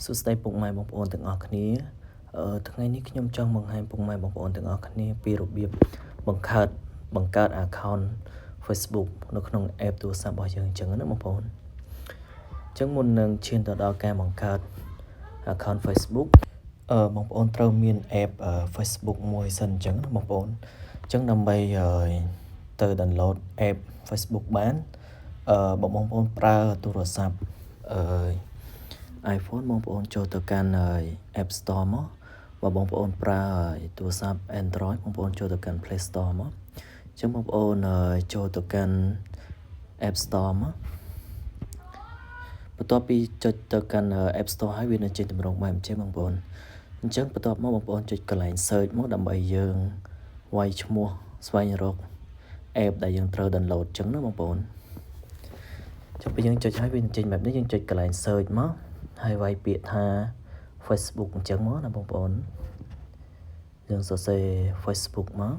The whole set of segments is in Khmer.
សួស្តីពុកម៉ែបងប្អូនទាំងអស់គ្នាថ្ងៃនេះខ្ញុំចង់បង្ហាញពុកម៉ែបងប្អូនទាំងអស់គ្នាពីរបៀបបង្កើត account Facebook នៅក្នុង app ទូរស័ព្ទរបស់យើងអញ្ចឹងណាបងប្អូនអញ្ចឹងមុននឹងឈានទៅដល់ការបង្កើត account Facebook បងប្អូនត្រូវមាន app Facebook មួយសិនអញ្ចឹងណាបងប្អូនអញ្ចឹងដើម្បីទៅ download app Facebook បានបើបងប្អូនប្រើទូរស័ព្ទអឺ iPhone បងប្អូនចូលទៅកាន់ App Store មកបើបងប្អូនប្រើទូរស័ព្ទ Android បងប្អូនចូលទៅកាន់ Play Store មកអញ្ចឹងបងប្អូនចូលទៅកាន់ App Store មកបន្ទាប់ពីចុចទៅកាន់ App Store ហើយវានឹងចេញទម្រង់បែបអញ្ចឹងបងប្អូនអញ្ចឹងបន្ទាប់មកបងប្អូនចុចកន្លែង search មកដើម្បីយើងវាយឈ្មោះស្វែងរក app ដែលយើងត្រូវ download អញ្ចឹងណាបងប្អូនចុះពេលយើងចុចហើយវានឹងចេញបែបនេះយើងចុចកន្លែង search មកហើយវាយពាក្យថា Facebook អញ្ចឹងមកណាបងប្អូនយើងសរសេរ Facebook មក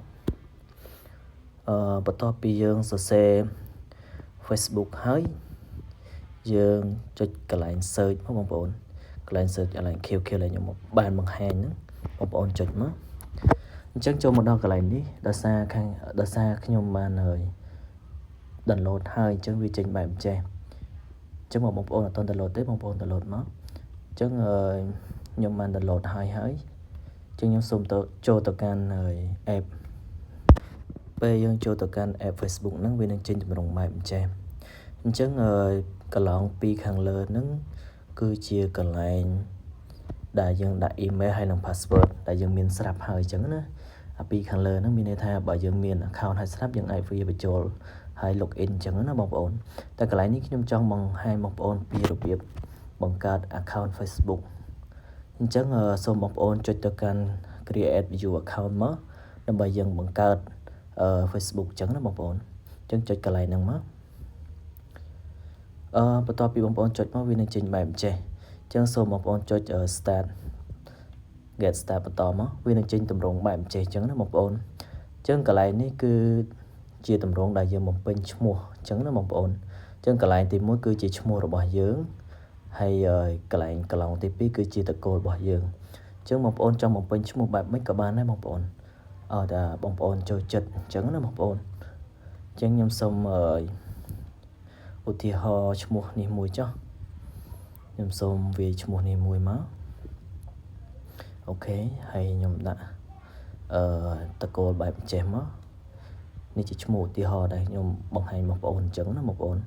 បន្ទាប់ពីយើងសរសេរ Facebook ហើយយើងចុចកន្លែង search មកបងប្អូនកន្លែង search កន្លែង QQ ដែលខ្ញុំបានបង្ហាញហ្នឹងបងប្អូនចុចមកអញ្ចឹងចូលមកដល់កន្លែងនេះដោយសារខ្ញុំបានហើយ download ហើយអញ្ចឹងវាចេញបែបចេះអញ្ចឹងបងប្អូនអត់ទាន់ download ទេបងប្អូន download មកអញ្ចឹងខ្ញុំបាន download ហើយហើយអញ្ចឹងខ្ញុំសូមទៅចូលទៅកាន់ app ពេលយើងចូលទៅកាន់ app Facebook ហ្នឹងវានឹងចេញទម្រង់បែបអញ្ចេះអញ្ចឹងកន្លងពីខាងលើហ្នឹងគឺជាកន្លែងដែលយើងដាក់ email ហើយនិង password ដែលយើងមានស្រាប់ហើយអញ្ចឹងណាអាពីខាងលើហ្នឹងមានន័យថាបើយើងមាន account ហើយស្រាប់យើងអាចវាបញ្ចូលហើយ log in អញ្ចឹងណាបងប្អូនតែកន្លែងនេះខ្ញុំចង់បង្ហាញបងប្អូនពីរបៀប បង្កើត account Facebook អញ្ចឹងសូមបងប្អូនចុចទៅកាន់ create new account មកដើម្បីយើងបង្កើត Facebook អញ្ចឹងណាបងប្អូនអញ្ចឹងចុចកន្លែងហ្នឹងមកបន្ទាប់ពីបងប្អូនចុចមកវានឹងចេញបែបចេះអញ្ចឹងសូមបងប្អូនចុច start get start បន្តមកវានឹងចេញទម្រង់បែបចេះអញ្ចឹងណាបងប្អូនអញ្ចឹងកន្លែងនេះគឺជាទម្រង់ដែលយើងបំពេញឈ្មោះអញ្ចឹងណាបងប្អូនអញ្ចឹងកន្លែងទី1គឺជាឈ្មោះរបស់យើងហើយកន្លែងកន្លងទី2គឺជាត្រកូលរបស់យើងអញ្ចឹងបងប្អូនចង់បំពេញឈ្មោះបែបម៉េចក៏បានដែរបងប្អូនឲ្យតែបងប្អូនចូលចិត្តអញ្ចឹងណាបងប្អូនអញ្ចឹងខ្ញុំសូមឧទាហរណ៍ឈ្មោះនេះមួយចុះខ្ញុំសូមវាយឈ្មោះនេះមួយមក OK ហើយខ្ញុំដាក់ត្រកូលបែបចេះមកនេះជាឈ្មោះឧទាហរណ៍ដែលខ្ញុំបង្ហាញបងប្អូនអញ្ចឹងណាបងប្អូន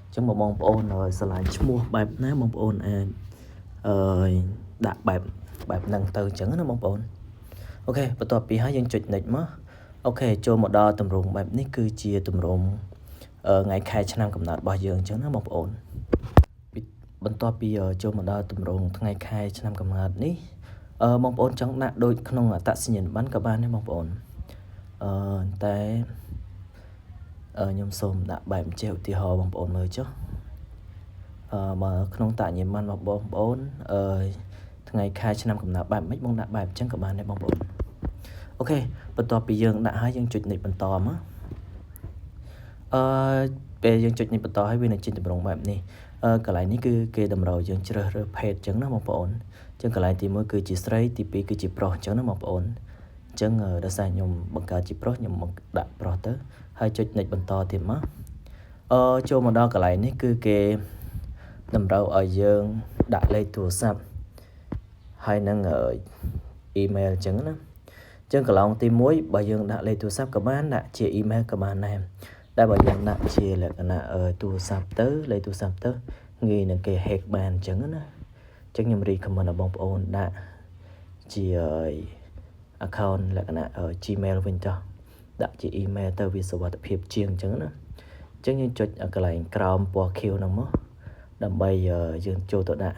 អញ្ចឹងបងប្អូនស្រឡាញ់ឈ្មោះបែបណាបងប្អូនអាចអឺដាក់បែបបែបហ្នឹងទៅអញ្ចឹងណាបងប្អូន OK បន្ទាប់ពីហើយយើងចុច next មក OK ចូលមកដល់ទម្រង់បែបនេះគឺជាទម្រង់ថ្ងៃខែឆ្នាំកំណើតរបស់យើងអញ្ចឹងណាបងប្អូនបន្ទាប់ពីចូលមកដល់ទម្រង់ថ្ងៃខែឆ្នាំកំណើតនេះបងប្អូនចង់ដាក់ដូចក្នុងអត្តសញ្ញាណប័ណ្ណក៏បានដែរបងប្អូនតែខ្ញុំសូមដាក់បែបចេះឧទាហរណ៍បងប្អូនមើលចុះបើក្នុងអត្តសញ្ញាណប័ណ្ណរបស់បងប្អូនថ្ងៃខែឆ្នាំកំណើតបែបម៉េចបងដាក់បែបអញ្ចឹងក៏បានដែរបងប្អូន OK បន្ទាប់ពីយើងដាក់ហើយយើងចុច next បន្តមកពេលយើងចុច next បន្តហើយវានឹងចេញទម្រង់បែបនេះកន្លែងនេះគឺគេតម្រូវយើងជ្រើសរើសភេទអញ្ចឹងណាបងប្អូនអញ្ចឹងកន្លែងទី1គឺជាស្រីទី2គឺជាប្រុសអញ្ចឹងណាបងប្អូនអញ្ចឹងដោយសារខ្ញុំបង្កើតជាប្រុសខ្ញុំដាក់ប្រុសទៅហើយចុច next បន្តទៀតមកចូលមកដល់កន្លែងនេះគឺគេ តម្រូវឲ្យយើងដាក់លេខទូរស័ព្ទហើយនឹងអ៊ីមែលអញ្ចឹងណាអញ្ចឹងកន្លងទី1បើយើងដាក់លេខទូរស័ព្ទក៏បានដាក់ជាអ៊ីមែលក៏បានដែរតែបើយើងដាក់ជាលក្ខណៈទូរស័ព្ទទៅលេខទូរស័ព្ទទៅងាយនឹងគេ hack បានអញ្ចឹងណាអញ្ចឹងខ្ញុំ recommend ឲ្យបងប្អូនដាក់ជា account លក្ខណៈ Gmail វិញចុះដាក់ជា email ទៅវាសុវត្ថិភាពជាងអញ្ចឹងណាអញ្ចឹងយើងចុចកន្លែងក្រោមពណ៌ខៀវហ្នឹងមកដើម្បីយើងចូលទៅដាក់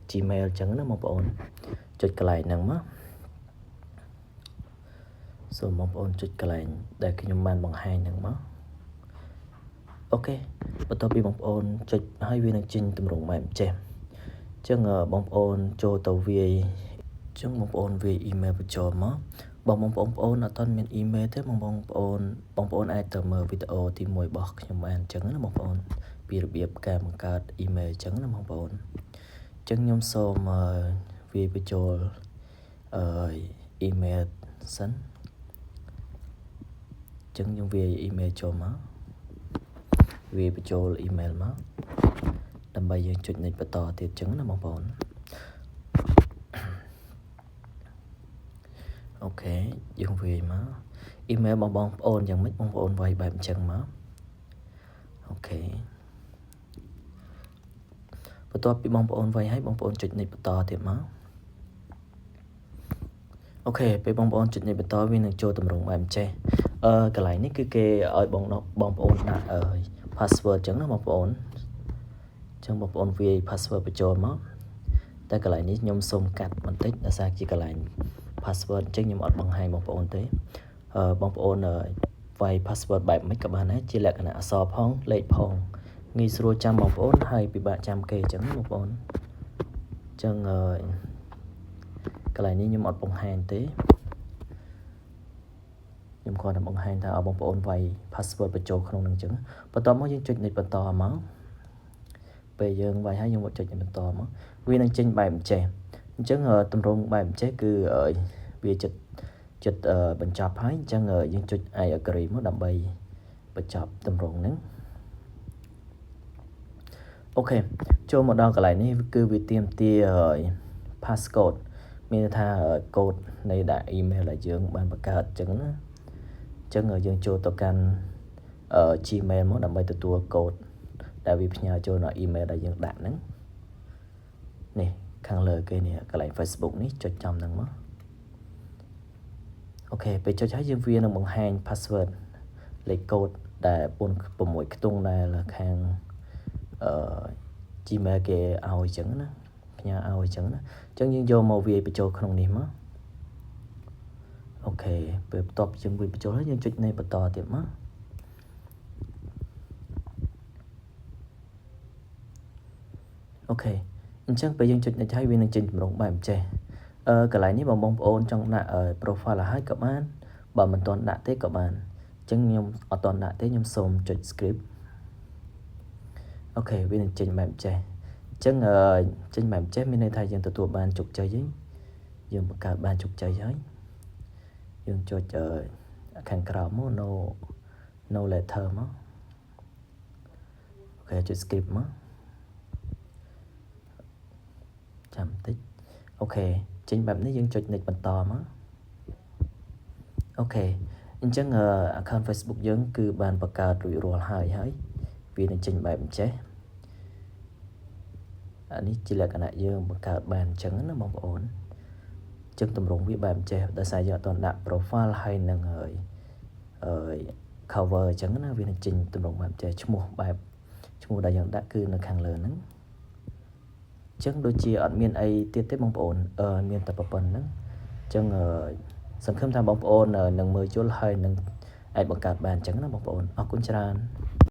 Gmail អញ្ចឹងណាបងប្អូនចុចកន្លែងហ្នឹងមកសូមបងប្អូនចុចកន្លែងដែលខ្ញុំបានបង្ហាញហ្នឹងមក OK បន្ទាប់ពីបងប្អូនចុចហើយវានឹងចេញទម្រង់បែបចេះអញ្ចឹងបងប្អូនចូលទៅវាយអញ្ចឹងបងប្អូនវាយអ៊ីមែលបញ្ចូលមកបងបងប្អូនអត់ទាន់មានអ៊ីមែលទេបងបងប្អូនបងប្អូនអាចទៅមើលវីដេអូទី1របស់ខ្ញុំបានអញ្ចឹងណាបងប្អូនពីរបៀបការបង្កើតអ៊ីមែលអញ្ចឹងណាបងប្អូនអ ចឹងខ្ញុំសូមវាយបញ្ចូលអឺ email សិនចឹងខ្ញុំវាយ email ចូលមកវាយបញ្ចូល email មកដើម្បីយើងចុច next បន្តទៀតចឹងណាបងប្អូន OK យើងវាយមក email របស់បងប្អូនយ៉ាងម៉េចបងប្អូនវាយបែបអញ្ចឹងមក OK បន្ទាប់ពីបងប្អូនវាយហើយបងប្អូនចុច next បន្តទៀតមក OK ពេលបងប្អូនចុច next បន្តវានឹងចូលទម្រង់បែបចេះអឺកន្លែងនេះគឺគេឲ្យបងបងប្អូនដាក់អឺ password អញ្ចឹងណាបងប្អូនអញ្ចឹងបងប្អូនវាយ password បញ្ចូលមកតែកន្លែងនេះខ្ញុំសូមកាត់បន្តិចដោយសារជាកន្លែង password អញ្ចឹងខ្ញុំអត់បង្ហាញបងប្អូនទេអឺបងប្អូនវាយ password បែបម៉េចក៏បានដែរជាលក្ខណៈអក្សរផងលេខផងងាយស្រួលចាំបងប្អូនហើយពិបាកចាំគេអញ្ចឹងបងប្អូនអញ្ចឹងអឺកន្លែងនេះខ្ញុំអត់បង្ហាញទេខ្ញុំគ្រាន់តែបង្ហាញថាឲ្យបងប្អូនវាយ password បញ្ចូលក្នុងនឹងអញ្ចឹងបន្ទាប់មកយើងចុច next បន្តមកពេលយើងវាយហើយយើងមកចុច next បន្តមកវានឹងចេញបែបអញ្ចេះអញ្ចឹងទម្រង់បែបអញ្ចេះគឺវាចិត្តចិត្តបញ្ចប់ហើយអញ្ចឹងយើងចុច I agree មកដើម្បីបញ្ចប់ទម្រង់ហ្នឹង OK ចូលមកដល់កន្លែងនេះគឺវាទាមទារ passcode មានន័យថាកូដនៃដាក់ email ដែលយើងបានបង្កើតអញ្ចឹងណាអញ្ចឹងយើងចូលទៅកាន់ Gmail មកដើម្បីទទួលកូដដែលវាផ្ញើចូលនៅ email ដែលយើងដាក់ហ្នឹងនេះខាងលើគេនេះកន្លែង Facebook នេះចុចចំហ្នឹងមក OK ពេលចុចហើយយើងវានឹងបង្ហាញ password លេខកូដដែល4 6ខ្ទង់ដែលខាងអឺ Gmail គេឲ្យអញ្ចឹងណាផ្ញើឲ្យអញ្ចឹងណាអញ្ចឹងយើងយកមកវាយបញ្ចូលក្នុងនេះមក OK ពេលបន្ទាប់យើងវាយបញ្ចូលហើយយើងចុចនេះបន្តទៀតមក OK អញ្ចឹងពេលយើងចុចនេះហើយវានឹងចេញទម្រង់បែបចេះអឺកន្លែងនេះបងបងប្អូនចង់ដាក់ profile ឲ្យហើយក៏បានបើមិនទាន់ដាក់ទេក៏បានអញ្ចឹងខ្ញុំអត់ទាន់ដាក់ទេខ្ញុំសូមចុច skip OK វានឹងចេញបែបចេះអញ្ចឹងចេញបែបចេះមានន័យថាយើងទទួលបានជោគជ័យយើងយើងបង្កើតបានជោគជ័យហើយយើងចុចខាងក្រោមមក no later មក OK ចុច skip មកចាំបន្តិច OK ចេញបែបនេះយើងចុច next បន្តមក OK អញ្ចឹង account Facebook យើងគឺបានបង្កើតរួចរាល់ហើយហើយវានឹងចេញបែបអញ្ចេះអានេះជាលក្ខណៈយើងបង្កើតបានអញ្ចឹងណាបងប្អូនអញ្ចឹងទម្រង់វាបែបអញ្ចេះដោយសារយើងអត់ទាន់ដាក់ profile ហើយនឹងហើយអឺ cover អញ្ចឹងណាវានឹងចេញទម្រង់បែបចេះឈ្មោះបែបឈ្មោះដែលយើងដាក់គឺនៅខាងលើហ្នឹងអញ្ចឹងដូចជាអត់មានអីទៀតទេបងប្អូនអឺមានតែប៉ុណ្្នឹងអញ្ចឹងសង្ឃឹមថាបងប្អូននឹងមើលយល់ហើយនឹងអាចបង្កើតបានអញ្ចឹងណាបងប្អូនអរគុណច្រើន។